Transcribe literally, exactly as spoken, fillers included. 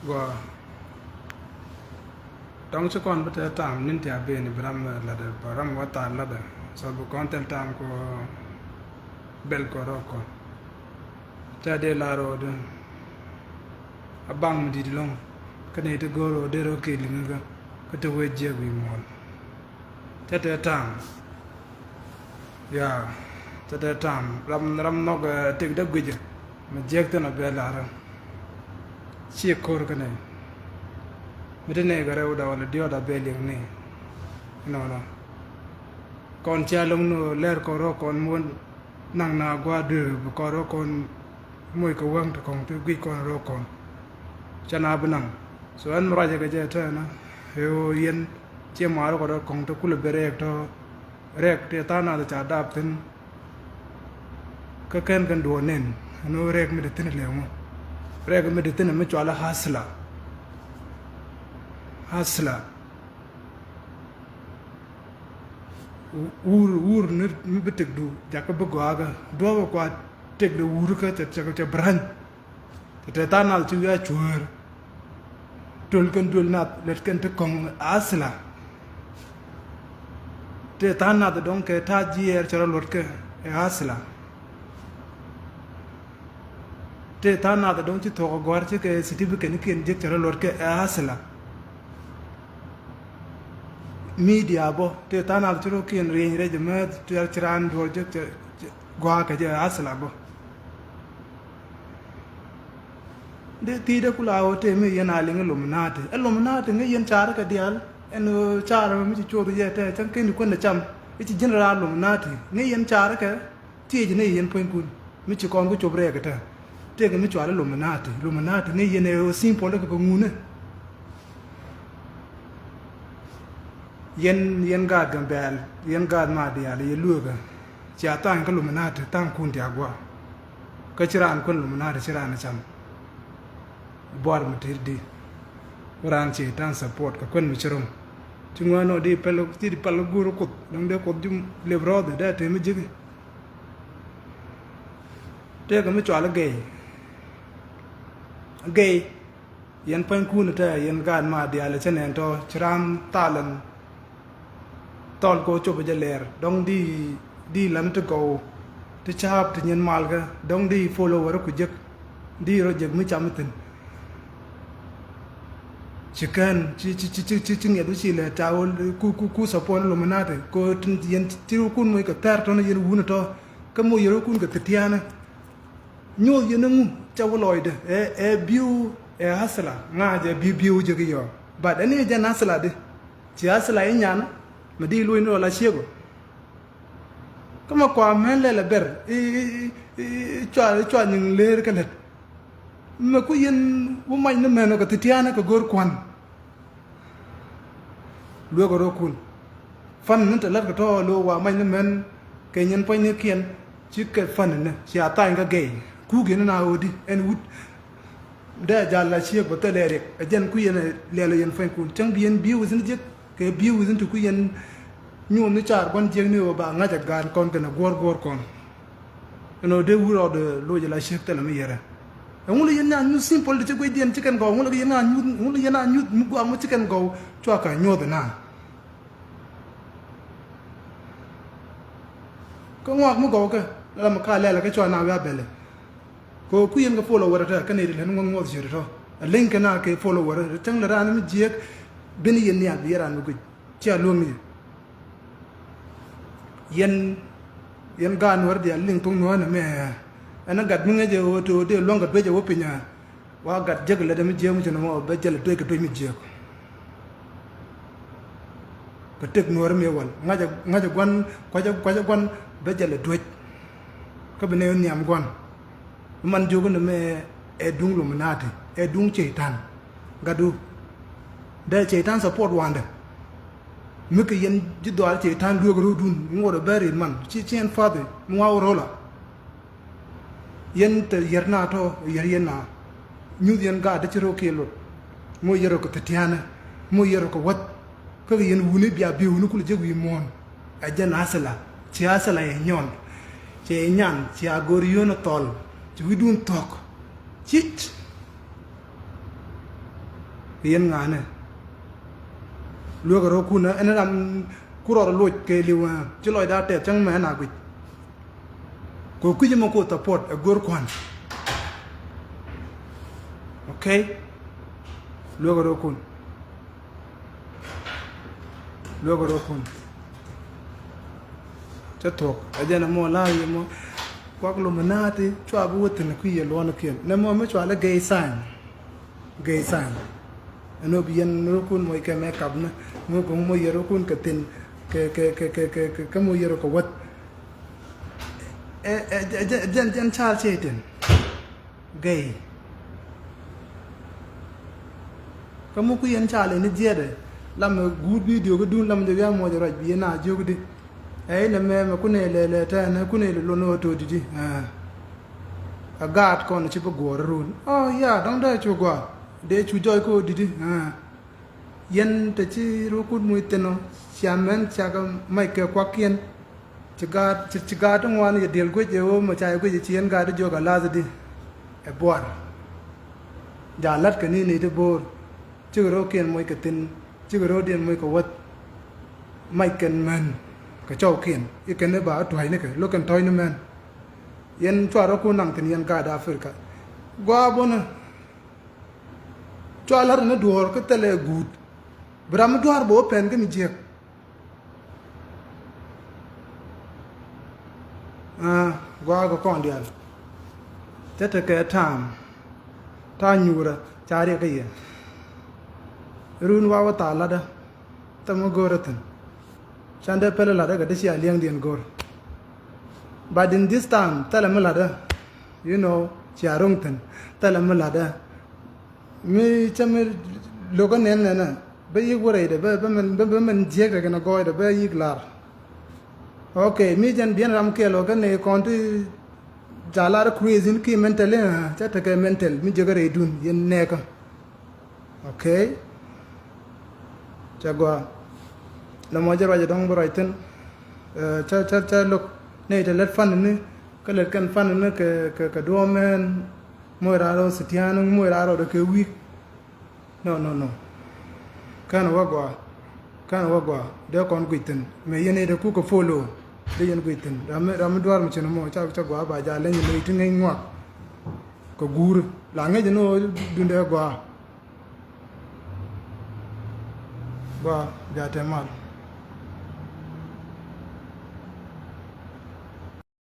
Gua dɔŋ ci kɔn bi tɛ tam ni̱n ti a ben bi ram ladɛ, bi ram wä tar ladɛ. So bi kɔn thil tam kɔ bɛl kɔ rɔ kɔn. Tɛ dee la rɔ dee a baŋ mi dit lɔŋ. Kä ni ti go̱o̱r rɔ dee rɔ kɛ liŋ kä kä ti wee jiɛk wi̱i̱ muɔ̱ɔ̱n. Cä tɛ tam. Ya, cä tɛ tam. Ram, ram nhɔk, eh, tëk dee guicɛ. Mi jiɛk thin a bɛ lar. Ciɛ ko̱r kä nɛ. Mi ti nɛ kɛ rɛw da wala diɔt a bɛ liɛŋ ni. Nɔnɔ. Kɔn cia loŋ ni lɛr kɔn rɔ kɔn muɔ̱n. Naŋ na gua̱a̱r dueer bi kɔn rɔ kɔn moc kɛ wäŋ ti kɔŋ ti guic kɔn rɔ kɔn. Ca na bi naŋ. So ɛn mi ruacɛ kɛ jɛ tɛɛnä ɛ ɣöö yɛn ciɛ ma̱a̱r kɔn rɔ kɔŋ ti kulɛ ben rɛɛk tɔ rɛɛk ti tha̱a̱ŋ nath ca dap thi̱n. Kä kɛn kɛn duɔ̱ɔ̱r nɛn ɛn ɣöö rɛɛk mi ti thi̱n lɛ ŋu. Rɛɛk mi ti thi̱n mi cualä hasla. Hasla. Wur, wur ni mi bi tëkdu jakä bi gɔaakä duɔ̱ɔ̱pä kua tëkdu wur kä cɛ, cɛ, cɛ bi räny. Cɛ tɛ tha̱a̱ŋ nath ci wi̱i̱ a cuäär. Töl kɛn duël nath lɛt kɛn ti kɔ̱ŋ asla. Tɛ tha̱a̱ŋ nath dɔ̱ŋ kɛ ta̱a̱ jiɛɛr cɛ rɔ luɔt kɛ ɛ asla. Tëë tha̱a̱ŋ nath dɔ̱ŋ ci thuɔ̱k agɔ̱a̱r ci kɛ certificate ni kiɛn jiäk cɛ rɔ luɔt kɛ ɛ asla. Media bä tëë tha̱a̱ŋ nath ci rɔ kiɛn rieny rɛc ɛmɛ tëë ci raan duɔ̱ɔ̱r jiäk cɛ, cɛ gɔaa kɛ jɛ ɛ asla bä. Dee thi̱i̱dɛ kula ɣöö tëë mi yɛn a liŋ Illuminati. Illuminati ŋäc yɛn ca̱rä kɛ diaal ɛn ɣöö ca̱rä mi ci coth yɛ tɛɛ cäŋ keni kuändɛ cam. I̱ ci general Illuminati ŋäc yɛn ca̱rä kɛ. Thiec ni yɛn puɔ̱nykun mi ci kɔn ku cop rɛɛk kä tɛ. Tëëkɛ mi cual Illuminati. Illuminati ni yɛn ɛ simple kɛ kɛ ŋunä. Yɛn, yɛn gaat Gambɛl, yɛn gaat ma diaal yɛ lueekä. Cia tha̱a̱ŋ kä Illuminati tha̱a̱ŋkun ti agua. Kä ci raan kuän Illuminati ci raan cam. Buar mi tit di. Wä raan ci ta̱a̱ŋ support kɛ kuän mi ci rom. Ci ŋuan nɔ di pɛl, ti di pɛl guur Kuoth dɔ̱ŋ dee Kuoth jum lep rɔɔdhi dee te mi ji̱ki. Tëëkɛ mi cual i̱ gay. Gay. Yɛn puɔ̱nykun tɛ yɛn gaat ma diaal cä nɛn tɔ ci raan thalɛn. Thɔl kɛ ɣöö cop jɛ lɛɛr dɔ̱ŋ di, di lan ti gɔw ti ca̱a̱p ti nyin malkä dɔ̱ŋ di follower ku jek. Di rɔ jek mi cam thi̱n. Ci kɛn ci, ci, ci, ci, ci, ci ŋiɛth mi ci lɛ ta ɣöö ku, ku, ku support Illuminati kɛ ɣöö tin yɛn ci rukun moc kɛ thɛr tɔ̱nä yɛn wun tɔ. Kä moc yɛn rukun kɛ thitianä. Nyuɔth yɛn ŋu ca wä lɔcdɛ ɛ, ɛ biu ɛ hasla ŋa̱c ɛ biu biu jɛ ki yɔ. But ɛn i̱ jɛn hasla di ci hasla i̱ nyan. Mɛ di luny ni rɔ la ciek ɔ. Kä mɛ kua mɛn lɛl ɛ ber i̱, i̱, i̱, i̱ cua, i̱ cua nyiŋ leer kä lät. Mɛ ku yɛn wä mac ni mɛn ɔ kɛ thitianä kɛ go̱r kuan. Lueek rɔ kun. Fan ni te lat kɛ tɔ lo wa mac ni mɛn kɛ nyin puɔ̱ny ni kiɛn. Ci kɛ fan ni ci a thany kä gɛy. Kuk yɛn na ɣöö di ɛn wut. Dee jal la ciek bä thilɛ riɛk ɛ jɛn ku yɛn ɛ liɛl yɛn puɔ̱ny kun cäŋ bi yɛn bi̱i̱ wi̱thin jiäk. Kɛ bi̱i̱ wi̱thin ti ku yɛn nyuɔn ni car gua̱n jiäk ni ɣöö ba ŋa̱c ɛ gaat kɔn kɛnɛ guɔ̱r guɔ̱r kɔn. Ɛn ɣöö dee wur ɣɔw dee loc ala ciek thilɛ mi yɛrɛ. Ɛŋu lɛ yɛn na nyuth simple ti ci guic diɛn ci kɛn gɔw, ɛŋu lɛ yɛn na nyuth, ɛŋu lɛ yɛn na nyuth mi guam mi ci kɛn gɔw. Cua ka nyuɔth ɛna. Kä ŋɔak mi gɔw kɛ la mi ka lɛl kɛ cua na wi̱i̱ a bɛlɛ. Kɛ ɣöö kui̱ yɛn kɛ follower tɛ kɛ nɛy ti lɛn ŋuɔth ŋuɔth ciöt tɔ. Ɛ leny kɛ na kɛ follower cäŋ lɛ raan mi jiɛk. Bin yɛn nhial bi yɛn raan mi guic. Cia luäŋ ni yɛ. Yɛn, yɛn gaat nuɔ̱ɔ̱r diaal liŋ thok nuɔ̱ɔ̱r nɛmɛ. Ɛn ɛ gat mi ŋäcɛ ɣöö te ɣöö dee luäŋ kɛ duec ɛ wä piny ɛ. Wa gat jek lät ɛmi jiääk mi ci nɔmɔ bɛ jɛl ɛ duec kɛ duec mi jiääk. Kɛ tëk nuɔ̱ɔ̱r mi wal ŋa̱cɛ, ŋa̱cɛ gua̱n kuacɛ, kuacɛ gua̱n bɛ jɛl ɛ duec. Kä bi nɛy nhiam gua̱n. Man jiök ni mɛ ɛ duŋ Illuminati, ɛ duŋ Cɛytan. Gatdu. Dee Cɛytan support wandɛ. Mi kɛ yɛn ji̱ dhɔaar Cɛytan lueek ro̱o̱dun ŋot ɛ bɛ rit man ci, ci ɛn fathi mi ŋuak ro̱o̱la. Yɛn te yɛr na tɔ yɛr yɛn na. Nyuth yɛn gaat dee ci ro̱o̱ kiɛ lot. Moc yɛn rɔ kɛ thitianɛ, moc yɛn rɔ kɛ wäth. Kä kɛ yɛn wuni bia bi̱i̱ wuni kulɛ jek wi̱i̱ muɔ̱ɔ̱n. Ɛ jɛn asila, ci asila yɛ nyɔn. Cɛ yɛ nyan, ci a go̱o̱r yio̱o̱n ɛ thɔl. Ci wi̱cdun thuɔ̱k. Cic. Kɛ yɛn ŋa̱a̱nɛ. Lueek rɔ kun ɛn ram ku rɔɔdɛ loc kɛ li̱w, ci lɔcdä tɛth cäŋ mɛ ɛn a guic. Kɛ kui̱c ɛmɔ ku support ɛ go̱r kua̱n. Okay. Lueek rɔ kun. Lueek rɔ kun. Cä thuɔ̱k ɛ jɛn ɛmɔ la̱r yɛ mɔ. Kuak Illuminati cua bi wä thi̱n kui̱ yɛ luɔ̱nkiɛn nɛ mɔ mi cua lɛ gay sign. Gay sign. Ɛn ɣöö bi yɛn rɔ̱kun moc kɛ mɛ kap ni ŋö kɛ ŋö moc yɛ rɔ̱kun kɛ thi̱n kɛ kɛ kɛ kɛ kɛ kɛ moc yɛ rɔ kɛ wäth. Ɛ ɛ jɛn jɛn cal cɛ tin. Gay. Kä mi ku yɛn cal in jiɛtdɛ lam ɛ guut video kä dun lam jɛ wi̱i̱ a muɔc ruac bi yɛn a jiök di. Ɛ inɛ mɛ mɛ ku nɛ lɛ lɛ tɛn ku nɛ lɛ lon ɣä to̱ di di. Ɛ gaat kɔn ci bi guɔ̱ɔ̱r run. Oh yeah, dɔ̱ŋ dee cu gɔaa. Dee cu jɔc ko didi. Yɛn te ci rukut muc thin ɔ cia mɛn cia kɛ mac kɛ kuakiɛn. Ci gaat ci ci gaat ti ŋuan yɛ diɛl guic ɛ ɣöö mɛ ca yɛ guic ɛ ci yɛn gaat ti jiök a lath di. Ɛ buar. Ja la̱t kɛ ni ni ti bo̱o̱r. Cikɛ ro̱o̱kiɛn muc kɛ thin. Cikɛ ro̱o̱diɛn muc kɛ wäth. Mac kɛn män kɛ cɔwkiɛn i̱ kɛn i̱ ba tua̱cnikɛ lo̱k kɛn tɔ̱cni män. Yɛn cua rɔ kun naŋ thi̱n yɛn gaat Africa. Gua̱a̱ bɔnä. Cua la̱t ni duɔ̱ɔ̱r kä thilɛ guut. Bi ram mi dua̱a̱r bɛ wä pɛn kä mi jiäk. Aa, gua̱a̱ kɛ kɔn diaal. Cä tekɛ ta̱a̱m. Ta̱a̱ nyuurä ca riɛk kä yɛ. Run wa wä thaal la̱tdä. Thämä go̱o̱rä thi̱n. Can dee pälä la̱tdä kɛ ti cia liɛŋdiɛn go̱r. But in this time thilɛ mi la̱tdä. You know, cia ro̱ŋ thi̱n. Thilɛ mi la̱tdä. Mi cä mi lo̱kä nɛn nɛnä bä yik wä rɛydɛ bä bä mɛn bä bä mɛn jiäkdɛ kɛn a gɔɔydɛ bä yik lar. Ok, mi jɛn biɛn ram kɛl ɔ kä nɛ kɔn ti ca lar crazy in ki mental in cä tekɛ mental mi jiäkä rɛydun yɛn nɛɛkä. Ok. Cɛ gɔaa. Nɔmɔ jɛ ruac dɔ̱ŋ bi ruac thi̱n. Cä cä cä lo̱k nɛy te lät fan ni kä lät kɛn fan ni kɛ kɛ kɛ duɔ̱ɔ̱mɛn. Moc raar rɔ sitian moc raar rɔ dee kɛ wi̱i̱k. No no no. Kɛn wä gɔaa. Kɛn wä gɔaa dee kɔn guic thi̱n mɛ yɛn i̱ dee kuk kɛ follow. Dee yɛn guic thi̱n ram mi ram mi duaar mi cin mɔ ca ca gɔaa ba ja leny loc ti ŋäc ŋuak. Kɛ guur la ŋäc ni wä dundɛ gɔaa. Gɔaa ja tɛ mal.